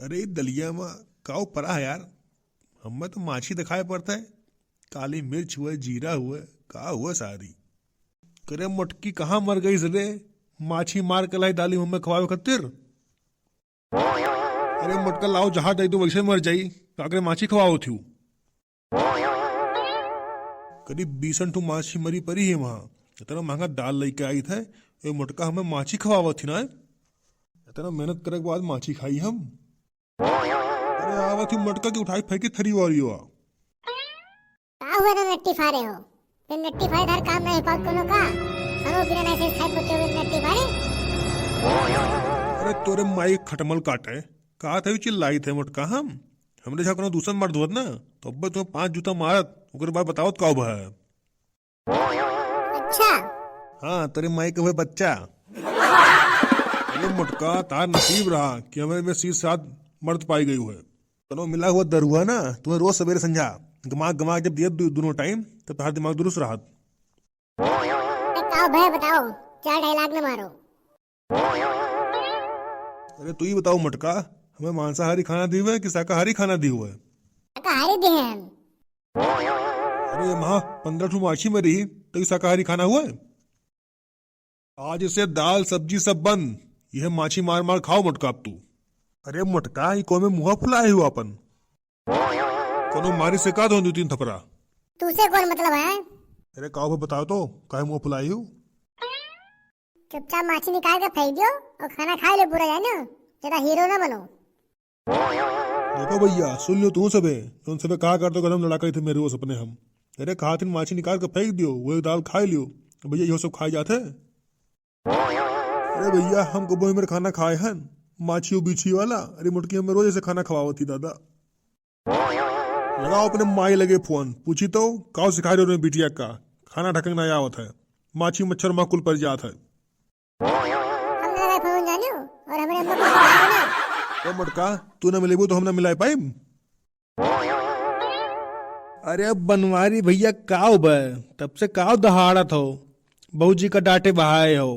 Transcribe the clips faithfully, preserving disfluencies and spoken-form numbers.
अरे, ई दलिया मा काउ परा है यार? हम्मे तो माछी देखाई पड़त है। काली मिर्च हुए, जीरा हुए, का हुए सारी? करे मोटकी, कहाँ मर गइस रे? माछी मार के लाई दाली मा हम्मे खवावे खातिर। अरे मोटका, लाओ, जहाँ जाई तो वैसे मर जाई, का करे माछी खवावत हिउ? करीब बीसन ठो माछी मरी परी है वहाँ। इतना महंगा दाल लइके आइत है, ए मोटका हम्मे माछी खवावत ही ना। इतना मेहनत करे के बाद माछी खाई हम। अरे आवत ही मोटका के उठाई फेंकी थरी वारी हुआ। का हुआ ना नट्टी फारे हो? फिर नट्टी फारे धर काम नहीं पाओ कोनो का? हमो बिना नहीं से खाए पचे हुए नट्टी फारे। अरे तोरे माई खटमल काटे, कहा था चिल्लाई थे मोटका हम। हमरे जहाँ कोनो दूसर मर्द होत ना, तो अब्बे तुम्हें पांच जूता मारत, ओकरे बाद बतावत का भा। अच्छा। हाँ, तेरे माई के हुए बच्चा। अरे मोटका, तार नसीब रहा कि हमें में शीश साथ मर्द पाई गई हुए। तनो मिला हुआ दरुआ ना, तुम्हें रोज सवेरे संझा गमा गमा जब दिए दु-, दोनों टाइम, तब तार दिमाग दुरुस्त रहत। ए, का भा बताओ, चार डायलॉग न मारो। अरे तू ही बताओ मोटका, हमें मांसाहारी खाना दी हुए कि शाकाहारी खाना दी हुए? शाकाहारी दी हैं हम। अरे माँ, पन्द्रह ठो माछी मरी, तो ई शाकाहारी खाना हुए? आज से दाल सब्जी सब बंद, यह माछी मार मार खाओ मोटका अब तू। अरे मोटका, ई कौन में मुँह फुलाए हो अपन? कोनो मारी से का दो दो तीन थपरा? तू से कौन मतलब है? अरे का हो बताओ तो, काहे मुँह फुलाए हो? चुपचाप माछी निकाल के फेंक दियो और खाना खा लो पूरा, जानो, ज्यादा हीरो ना बनो। देखो भैया, सुन लो तू सबे, तुम सबे कहा करते हो, गरम लड़ाका ही थे मेरे वो सपने हम। अरे कहा थी माछी निकाल के फेंक दियो, वो एक दाल खा लियो। भैया, यो सब खाए जाते? अरे भैया, हम कबो मेरे खाना खाए हन, माछी उबीछी वाला। अरे मोटकी, हमें रोज ऐसे खाना खवावत ही दादा। लगाओ अपने माई लगे फोन, पूछी तो, काव सिखाए रहे बिटिया का, खाना ढकना आवत है, माछी मच्छर माँ कुल पर जात है। हम ना लगे फोन जानियो, और हमारे अम्मा को बताओ ना। तो मोटका, तू ना मिलेबू तो हम ना मिलाए पाइम। अरे बनवारी भैया, काव बे, तब से काव दहाड़त हो, बहूजी का डांटे बहाए हो।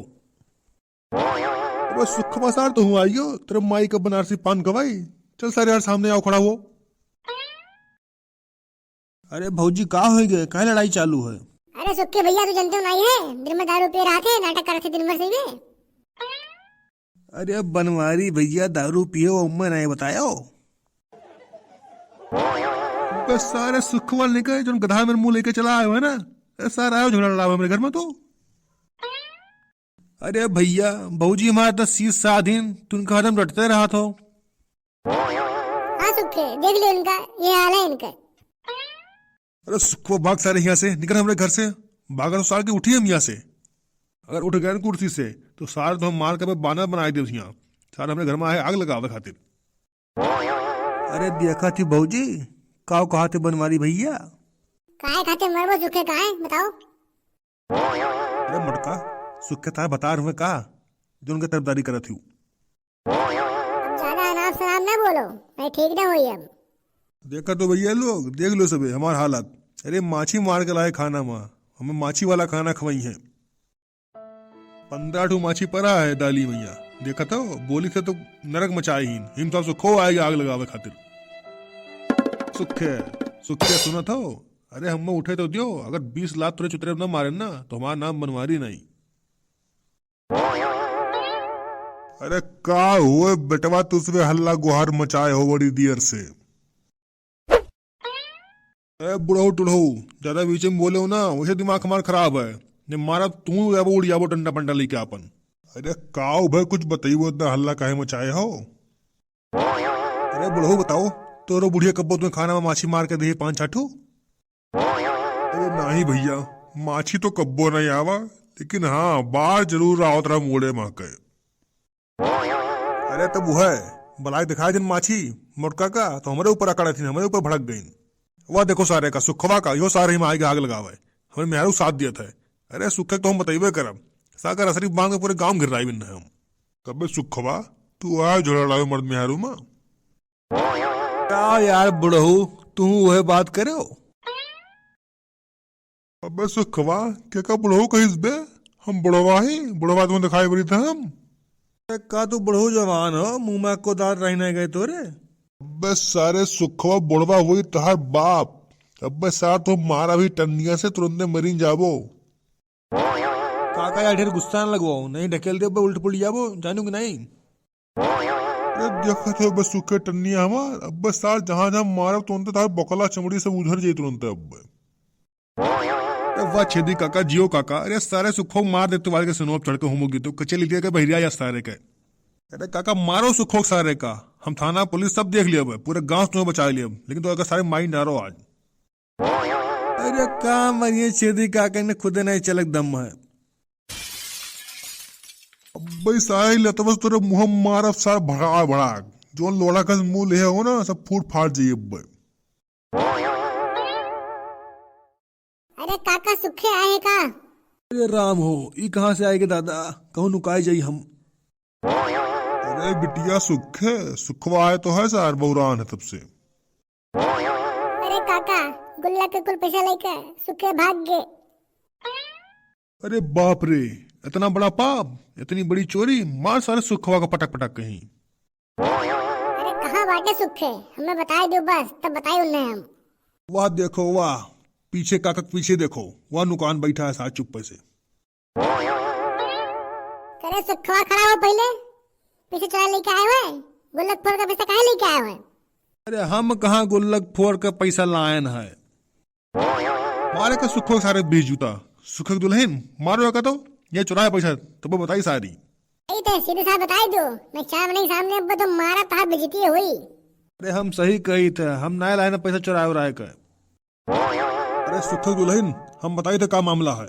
अबे सुखवा सार, तो हूँ आइयो, तेरे माई का बनारसी पान खवाई। चल सारे यार, सामने आओ, खड़ा हो। अरे भौजी, का हो गए, काहे लड़ाई चालू है? अरे सुखी भैया, तू जनते हो नहीं है, दिन में दारू पी रहा थे, नाटक करत थे दिन भर से ये। अरे बनवारी भैया, दारू पियो, उम्मे नहीं बतायो। बस सारे सुखवा लेके जो गधा मेरे मुंह लेके चला आयो है ना, ए सारा आयो झगड़ा लड़ावे मेरे घर में तो। अरे भैया, भौजी हमारे तो शीश साधीन, तुम हरदम रटते रहत हो। हाँ सुखे, देख लियो इनका, ये हाल है इनका। अरे सुखवा, भाग सारे यहाँ से, निकल हमारे घर से। भागल सार के उठी हम यहाँ से। अगर उठ गए कुर्सी से, तो सारे तो हम मार के बानर बनाए देब यहाँ। सारे हमारे घर में आए आग लगावे खातिर। अरे देखा थी भौजी, काव कहा थे बनवारी भैया? काहे खातिर मरबो सुखे, काहे बताओ? अरे मोटका, सुखे तार बतार हुए का, जो उनके तरफदारी करत हूँ? अब ज्यादा अनाप शनाप ना बोलो, नहीं ठीक ना होई अब। देखा तो भैया लोग, देख लो सबे हमार हालत। अरे माछी मार के लाए खाना मा, हमें माछी वाला खाना खवाई है। पन्द्रह ठो माछी परा है दाली मैया। देखत हो, बोली थे तो नरक मचाए ही। हिम साहब सुखो आएगा आग लगावे खातिर। सुखे, सुखे सुनत हो? अरे हम उठे तो दियो, अगर बीस लात तोरे चुतरे न मारे ना, तो हमारा नाम बनवारी नहीं। अरे का हुए बेटवा, तुसबे हल्ला गुहार मचाए हो बड़ी देर से। ए बुढ़ऊ टुढ़ऊ, ज्यादा बीचे में बोले हो ना, वैसे दिमाग हमार खराब है। ने मारा तू जाबो उड़ जाबो डंडा पंडा लेके आपन। अरे काऊ भाई, कुछ बताइबो, इतना हल्ला काहे मचाए हो? अरे बुढ़ऊ बताओ, तोरो बुढ़िया कब्बो तुम्हें खाना में माछी मार के दे पाँच छह ठो? अरे नाही भैया, माछी तो कब्बो नहीं आवा, लेकिन हाँ बार जरूर आवत रहा मुड़े महके। अरे तब वह बलाई दिखाए दिन माछी मोटका का, तो हमरे ऊपर अकड़ थी, हमरे ऊपर भड़क गई। वह देखो सारे का, सुखवा का, यो सारे ही में आगे आग लगावे, हमें मेहरू साथ दिया था। अरे सुखे तो हम बताइबे करब, सागर असरी बांध के पूरे गांव घेर राई बिन हम। तबे सुखवा, तू आए झोला लावे मर्द मेहरू में। का यार बुढ़ऊ, तू वह बात करे हो? अबे सुखवा, के का बुढ़ऊ कहिस बे? हम बुढ़वा ही, बुढ़वा तुम दिखाई पड़ी था हम। ए, का तू बुढ़ऊ जवान हो, मुँह मा कोदार रहि नाहीं गए तोरे? अबे सारे सुखवा बुढ़वा होई तोहार बाप। अबे सार तो मारा भी टन्निया से तुरंते मरी जाबो। काका यार ढेर गुस्सा न लगवाओ, नहीं ढकेल दे अबे उल्ट पुल्ट जाबो, जानू कि नहीं? अरे देखत हो बस सुखे टन्निया हमार, अबे सार जहाँ जहाँ मारब तुरंते तार बकला चमड़ी सब उधर जाई तुरंते अबे। अरे वाह छेदी काका, जियो काका। अरे सारे सुखो मार दे तू वाले के सुनो, अब चढ़ के होमो गीतो कचे लिखे के बहिरिया या सारे के। अरे काका मारो सुखो सारे का, हम थाना पुलिस सब देख लिया बे, पूरे गांव से तुम्हें बचा लिया, लेकिन तो अगर सारे माई नारो आज। अरे का मरिए छेदी काका ने खुदे नहीं चलक दम है। अबे सारे लतवस तोरे मुँह मारब सार भड़ा भड़ा, जोन लोड़ा का मुँह ले हो ना सब फूट फाट जाइए अबे। अरे काका सुखे आए का? अरे राम हो, ई कहाँ से आए के दादा, कहूँ नुकाए जाई हम। अरे बिटिया सुखे, सुखवा आए तो है सार बहुरान है तब से। अरे काका, गुल्लक के कुल पैसा लेके सुखे भाग गए। अरे बाप रे, इतना बड़ा पाप, इतनी बड़ी चोरी, मार सारे सुखवा का पटक पटक कहीं। अरे कहाँ बाटे सुखे, हमें बताए दो बस, तब बताए उन्हें हम। वाह देखो वाह, पीछे काका के पीछे देखो, वह नुकान बैठा है सार चुप्पे से। करे सुखवा खड़ा हो पहले, पीछे चोरा लेके आए हुए, गुल्लक फोड़ का पैसा काहे लेके आए हुए? अरे हम कहाँ गुल्लक फोड़ के पैसा लायन है। मारे का सुखो सारे बीस जूता। सुखक दुल्हन, मारो का तो, ये चुराए पैसा, तो वो बताई सारी। यही तो सीधे साफ बताई दो, मैं चाय बनाई सामने अब तो मारा तहा बेइज्जती हुई। अरे हम सही कही थे, हम ना लाए ना पैसा चुराए उराए का। अरे सुखक दुल्हन, हम बताई थे का मामला है।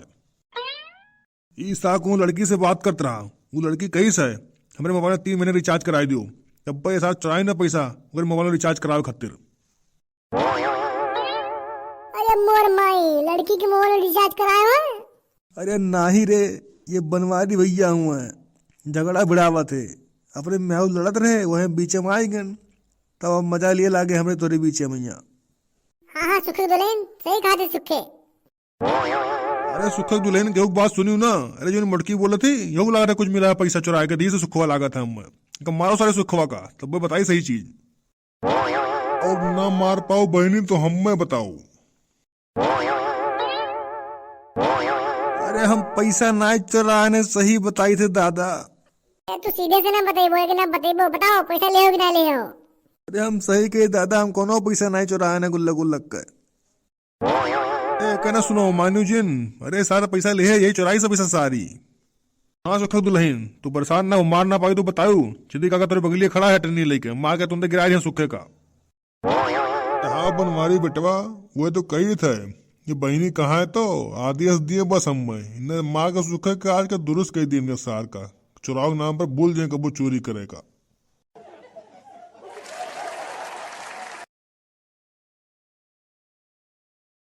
ई साकू लड़की से बात करत रहा, वो लड़की कही से, हमरे मोबाइल में तीन महीने रिचार्ज कराई दियो, तब पे साथ चुराई ना पैसा, ओकरे मोबाइल में रिचार्ज करावे खातिर। अरे मोर माई, लड़की के मोबाइल रिचार्ज कराए हो? अरे नाही रे, ये बनवारी भैया हुआ है, झगड़ा भिड़ावत है, अपने मेहू लड़त रहे, वह बीच में आई गन, तब अब मजा लिए लागे हमरे तोरे बीच में यहाँ। हाँ हाँ सुखे दुल्हन, सही कहा थे सुखे। अरे सुखक दुल्हन केहू के बात सुनियो ना। अरे जोन मोटकी बोलत ही, यहू लागत है कुछ मिला है पैसा चुराए के दी से सुखवा लागत है हमें। इनका मारो सारे सुखवा का, तब वो बताई सही चीज। और ना मार पाओ बहनी तो हमें बताओ। अरे हम पैसा ना चुराने सही बताई थे दादा। ए, तू सीधे से ना बतेबो कि ना बतेबो, बताओ पैसा ले हो कि ना ले हो? अरे हम सही कही दादा, हम कोनो पैसा ना चुराने गुल्लक गुल्लक के। ए, कहना सुनो मानू जिन, अरे सारा पैसा ले है, यही चुराई सब पैसा सारी। हाँ सुखक दुल्हन, तू परेशान ना हो, मार ना पाई तो बताऊ, छेदी काका तोरे बगलिए खड़ा है टन्नी लेके, मार के तुंदे गिरा दिया सुखे का। हाँ बनवारी बेटवा, वो तो कही थे, ये बहनी कहाँ है तो आदेश दिए बस हम में, इन्हें मार के सुखे का आज का दुरुस्त कही दिए इनके सार का, चुराव के नाम पर भूल जाए कबो चोरी करे का।